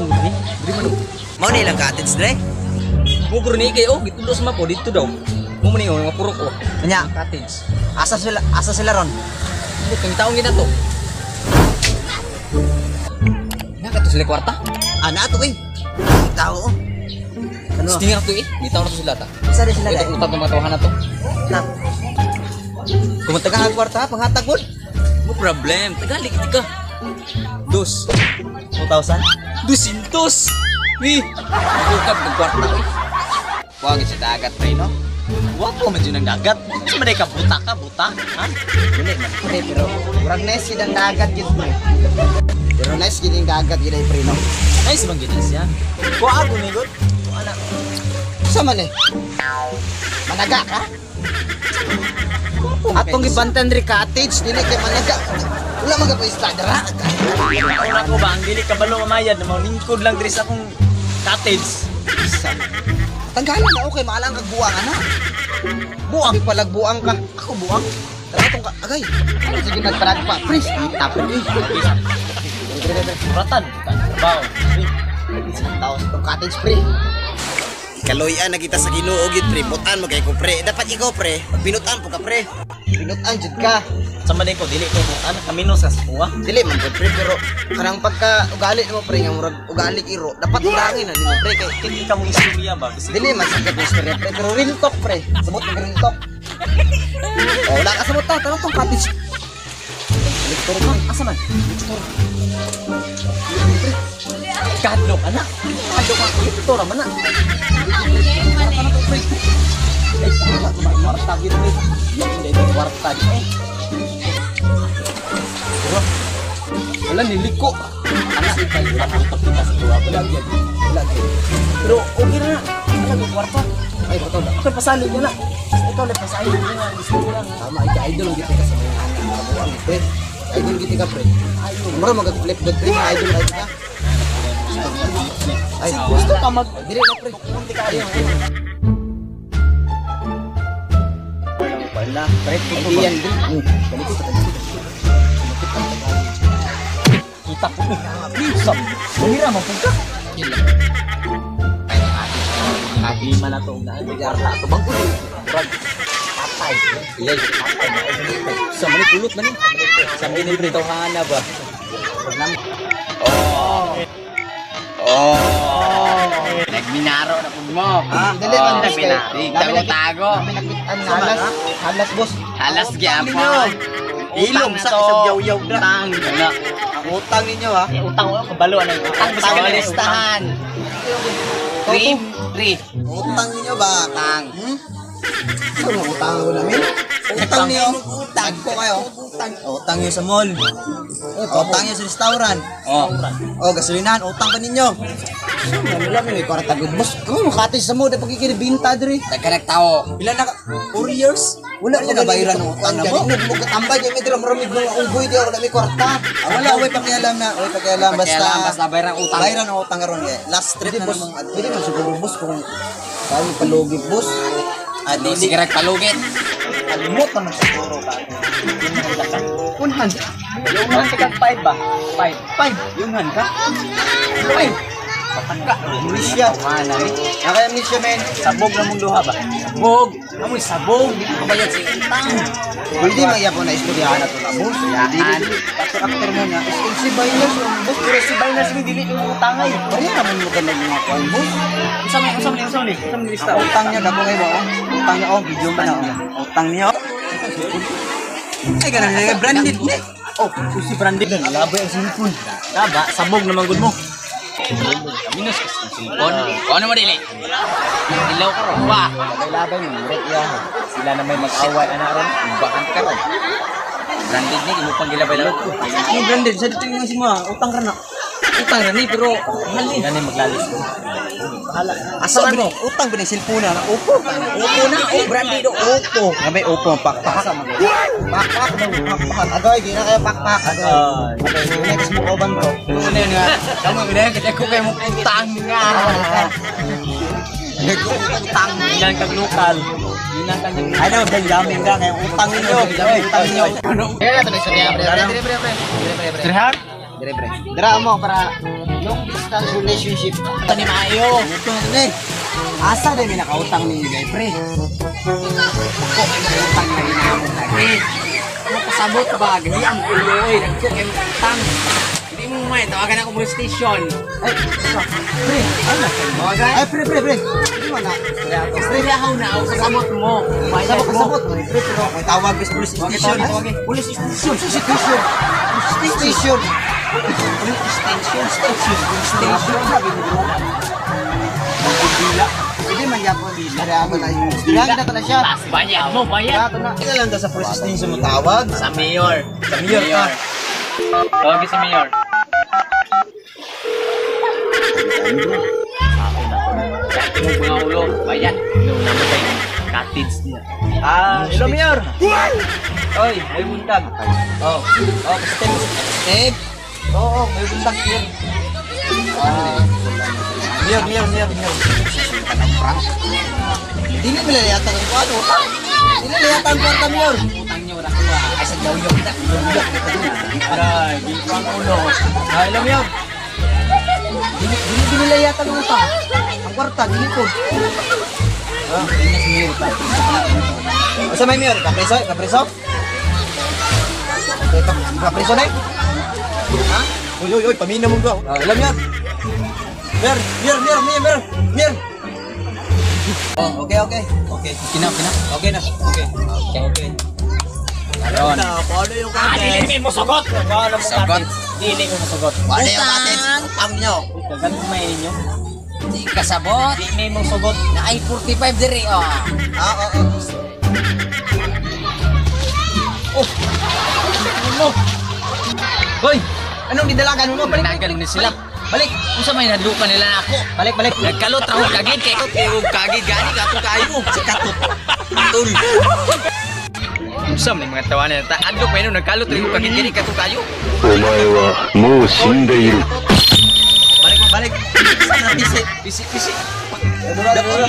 mo ni. Diri man. Mao ni ilang cottage dre. Mugro ni kay oh, gitulo sa mapo dito daw. Mo man ni oh, mga purok oh. Nya, Cottage. asa sila ron? Bukang taong gina to. Nakato sila kwarta. Ah, na ato eh. Tao oh. Ano? Stingar to eh. Bitaw na to sila ta. Asa rin sila Ito dai? utang ng mga tawahan na to. Na. Kung taga kwarta, panghatag gud. Mo problem. Tagali ka. Dos. 2,000. Dusintos. Ni. Bukab ng kwarta eh. Wag sa dagat pre no. Wapo man dyan ang dagat. Sa maday ka buta ka buta. Ha? Dili man pre, pero murag nice gid ang dagat gid pre. Pero nice gid ang dagat gid ay pre no. Nice bang gid siya? Kuha ako ni gud. Kuha na. Sa man eh? Managa ka? Atong gibantan diri cottage dili kay managa. Wala man ka isda dira. Una ko ba ang dili kabalo mamayad na maulingkod lang diri sa akong cottage. Isa. Tanggalan na okay maalang kag buang ana. Buang palag buang ka. Ako buang. Tara tong ka agay. Sige nagparagpa. Pre, tapon eh. Pre, pre, pre. Suratan. Trabaho. Tao sa tong cottage pre. Kaloyan na kita sa Ginoo gid pre. Butan mo kay ko pre. Dapat ikaw pre. Pagbinutan po ka pre. Binutan jud ka. Sa maday ko dili ko butan kamino sa kuha. Dili man gud pre pero kanang pagka ugali mo pre nga murag ugali iro dapat ulangin na nimo pre kay Kini ka mong istorya ba? Kasi dili man sakit mo istorya pre pero real talk pre. Sabot ng real talk. Oh, wala ka sabot ta tanong tong cottage. Lektor man, asa man? Lektor. Kadlok ana. Kadlok ako ito ra man na. Tanong tong pre. Ay, wala ko ba kwarta gid ni. Hindi ito kwarta di. Eh. Pero wala niliko. Ana sa wala ko kita sa tuwa wala gyud. Wala gyud. Pero okay na. Wala ko kwarta. Ay, bato na. Ako pasali niya na. Ikaw lang pasali niya na. Gusto ko lang. Tama, ikaw idol gid ka sa mga anak kabuang pre. Idol gid ka pre. Mura mag-flip god pre, mga idol ka. Ay, Gusto ka mag dili na pre. Kunti ka ayo. Wala, pre, Ay, yan din. Balik sa tabi. Kita ko. Sa Manira man pud ka. Agi man na to og naa kwarta ato bang kuno. Murag patay. Ilay patay. Sa man pulot man ni. Sa man ni tawhana ba. Pag nam Oh. Nagminaro na pud mo. Ah, dili man boss kay. Tago-tago. Nakitaan halas, halas boss. Halas gyapon. Ilong sa isang yaw-yaw na. Utang na. Ang utang ninyo ha. Eh, utang ko kabalo ana utang Utang ka listahan. Three, three. Utang ninyo ba? Utang. Hmm? Saan mo utang ko namin? Utang niyo. Utang ko kayo. Utang. Utang niyo sa mall. Utang niyo sa restaurant. Oh. O, gasolinahan, utang pa ninyo. Wala mi kwarta gud boss. Kamo mo cottage sa mo, dapat kikiribinta diri. Nagkanak tao. Ilan na ka? 4 years? Wala pa nabayaran ang utang na mo. Mo katambay kay medyo maramig mga unggoy di ako may kwarta. Ah, wala, way pakialam na, way pakialam basta. Pakialam, basta bayaran ang utang. Bayaran ang utang karon kay. Last trip na namang. Dili man siguro boss kung tayo palugi boss. Ah, di sige palugit. Kalimot naman siguro ba. Unhan. Yung han ka 5 ba? 5. 5. Yung han ka? 5. Patangga. Amnesia. Wala ni. Naka amnesia men. Sabog na mong duha ba? Sabog. Amoy sabog. Di ka bayad sa utang. Pwede magyapon na istoryahan na to na boss. Yan. Actor actor mo na. SLC Biners boss. Pero si Binance ni dili yung utang ay. Pareha naman mo ka mga kuan boss. Unsa man unsa man unsa man unsa man lista? Ang utang niya dako kayo ba oh. Utang niya oh, video man oh. Utang niya. Ay ganun na branded ni. Oh, si branded. Labay ang cellphone. Taba, sabog naman gud mo. Minus kasi ang cellphone. Ano mo dili? Ilaw ka ron. Wah. Labay-labay mo, murag iya. Sila na may mag-away ana ron. Bakan ka ron. Branded ni imo pang gilabay lang. Yung branded sa dito yung mo, utang ra na. Utang ra ni pero mahal ni. Gani maglalis. Bahala. Asa man mo? Utang ba ni cellphone na? Oppo. Oppo na, oh branded oh. Oppo. Nga may Oppo pakpak. Pakpak daw, pakpak. Agoy, di na kayo pakpak. Agoy. Okay, next mo oban bro. Ano yun nga? Kamu udah kita ko kay mo utang nga. Nag-utang. Ilan kag lokal. Ilan kag Ano, Benjamin ka kay utang ninyo. Utang ninyo. Ano? Pre, pre, pre, pre. Pre, pre, pre. Trihan? Dire pre. Dira mo para long distance relationship. Ito ni Mayo. Ito na eh. Asa din may nakautang ni gay pre. Ko kay utang na ginamon lagi. Ano kasabot ba? Gahi ang ulo oy, nagko kay utang. Hindi mo may tawagan ako police station. Ay, pre, ano? Tawagan. Ay, pre, pre, pre. Hindi mo na. Pre, yahaw na ako kasabot mo. Kasabot, kasabot. Pre, pero may tawag is police station. Police station. Police station. Police station. Police station. Station. Station. Sabi mo bro. Hindi man yapon. Dira na yung. Dira na siya. Bayad mo, bayad. Dira na. Ika lang daw sa police station mo tawag. Sa mayor. Sa mayor ka. Tawag sa mayor. Kahit mo mga ulo, bayad. Nung namatay, cottage niya. Ah, hello mayor. Oy, may buntag. Oh, oh, step. Step. Oo, may buntag yun. Mayor, mayor, mayor, mayor. Dili mo laliyatan ang kuwan. Dili laliyatan ang kwarta, mayor. Utang niyo, wala kuha. Ay, sa gawin kita. Aray, di ko ang ulo. Ah, hello mayor. Dili dili laliyatan ang utang. Ang kwarta, dili ko. Ah, mayor pa. Asa may mayor? Kapreso? Kapreso? Kapreso na eh. Ha? Uy, uy, uy, pamina mo ba? Ah, hello mayor. Mayor, mayor, mayor, mayor, mayor, mayor. Oh, okay, okay. Okay. Kina, kina. Okay na. Okay. Okay. Karon. Paano yung Ah, dili mo sugot. Paano mo Sugot. Dili mo sugot. Wala yung cottage. Utang nyo. Kagan may ninyo. Di kasabot. Di mo sugot. Na ay 45 diri oh. Ah, oo, oo. Oh. Ano? Hoy, anong didalagan mo? Balik, Nagal ni sila. Balik. Unsa may nadlukan nila nako? Balik, balik. Nagkalot ra ko kagid kay ko kagid gani kato kaayo. Si Katot. Tul. Unsa man mga tawanan ta? Adlok pa nagkalot ra ko kagid gani kato kaayo. お前はもう死んでいる。 Balik mo, balik. Sana pisi. Pisi pisi. Dura, dura.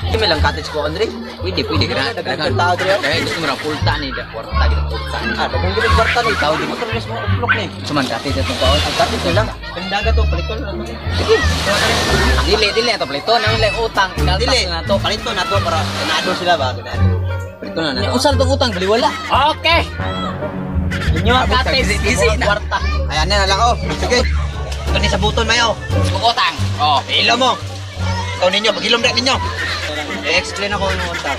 Hindi lang cottage ko, Andre. Pwede pwede gra. Daghang tao diri. Kaya gusto mo ra pulta ni da kwarta gid pulta ni. Ah, daghang gid kwarta ni. Tao di mo tulis mo uplok ni. Unsa man cottage atong kaon? Ang cottage na lang. Kandaga to, balik ko na to. Sige. Dili dili ato plito nang lang utang kaltas Dili. na to. Palito na to para ganado sila ba? Ganado. Palito na na. Unsa tong utang baliwala? Okay. Inyo ang cottage, easy na. Kwarta. Ayan na lang oh. Sige. Ito ni sa buton mayo. Utang. Oh. Ilo mo. Ikaw ninyo, pag-ilom na ninyo. I-explain ako ng utang.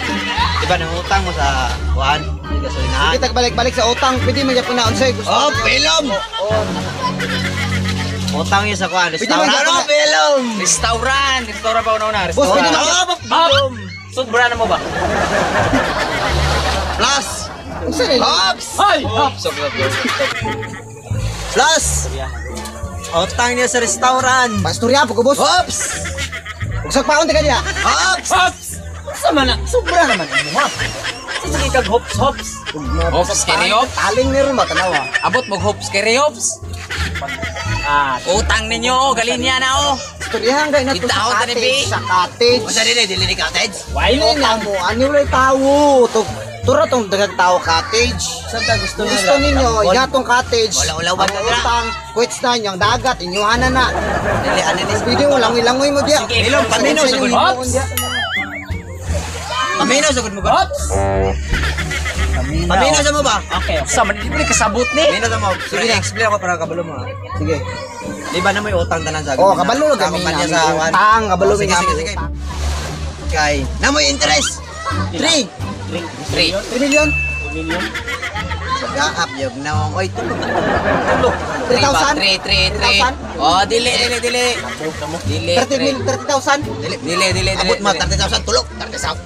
Diba, nang utang mo sa kuan, gasolinahan. Sige, balik-balik sa utang. Pwede man yapon na unsay gusto. Oh, pilom! Utang niya sa kuan, Pwede man restaurant. yapon Ano, na- pilom? Restaurant, restaurant pa una-una. Boss, pwede man Oh, pilom! Sobra na mo ba? Plus! Unsa ni? Hops! Ay! Hops! Stop, stop, stop. Plus! Utang niya sa restaurant. Pastorya po ko, boss. Hops! Ug paon ta kaniya. Hops! Hops! Sama na, sobra naman imo ha. Sige kag hops hops. Hops, kere hops. Taling ni ron ba tanawa. Abot mo hops, kere hops. Ah, Utang ninyo, oh, galinya na oh. Istoryahan kay na to sa Itaon ta ni cottage. Bi. Sa cottage. Unsa dili dili ni cottage? why Dili na mo ani walay tawo. To tura tong daghang tao cottage. Saan ta gusto Kung gusto ninyo, yatong cottage. Wala-ulawan Ang na dira. utang, quits na inyong dagat, inyuhan na na. Dili ani ni Pwede mo langoy-langoy mo diya. Sige, Ilong, paminaw sa gud. Hops! Paminaw sa gud mo ba? Hops! Paminaw sa mo ba? Okay, okay. Sa man, di mo ni kasabot ni. Paminaw sa mo. Sige na, explain ako para kabalo mo ha. Sige. Di ba na may utang tanan sa Oh, kabalo Sa kami kumpanya sa kuan. Utang, kabalo Oh, sige, mi sige, sige. Kay, na mo interest. 3. 3. 3 million. Million. Sa gaap yog na oy tulo. Tulo. 3,000? 3, 3, 3. Oh, dili, dili, dili. Dili, 30 mil, 30,000. Dili, Dili, dili, dili. Abot mo 30,000 tulo. 30,000.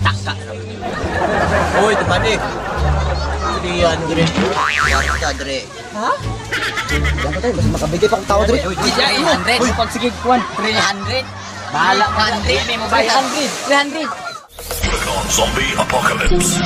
Taka. Uy, tuman eh. 300. Kwarta dre. Ha? Yan tayo, basta makabigay pa akong tao diri. 300. Uy, pag sige kuan. 300. Bahala ka. 300. May mo bayad. 300. Zombie Apocalypse.